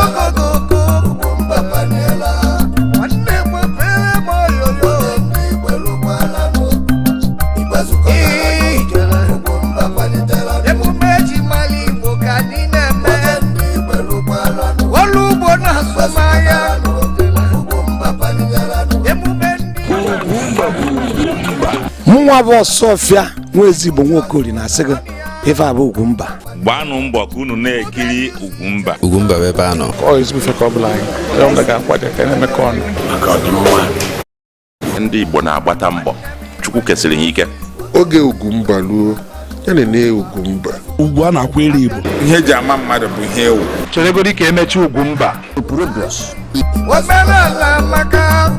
Okokokoko. Nwanne m ebere m oyoyo. Ijele. Emume eji mara Igbo ka anyị na-eme. Ọrụ ugbo na azụmahịa. Emume ndị Mụnwa bụ Ọsọfịa nwa ezigbo Nwaokori na-asị gị ife abụ Ugwumba. Gbaanụ mbọ ka unu na-ekiri Ugwumba. Ugwumba bụ ebe a nọ. Ọ ezigbo ife ka ọ bụla anyị onye ọbụla ga-akwado ka na-emekọ ọnụ. Maka ọdịmma. Ndị Igbo na-agbata mbọ, Chukwu kesịrị ha ike. Oge Ugwumba ruo, ya na Ugwumba. Ugwu a na-akwere Igbo. Ihe eji ama mmadụ bụ ihe ewu. Cheregodi ka emechi Ugwumba. Omenala maka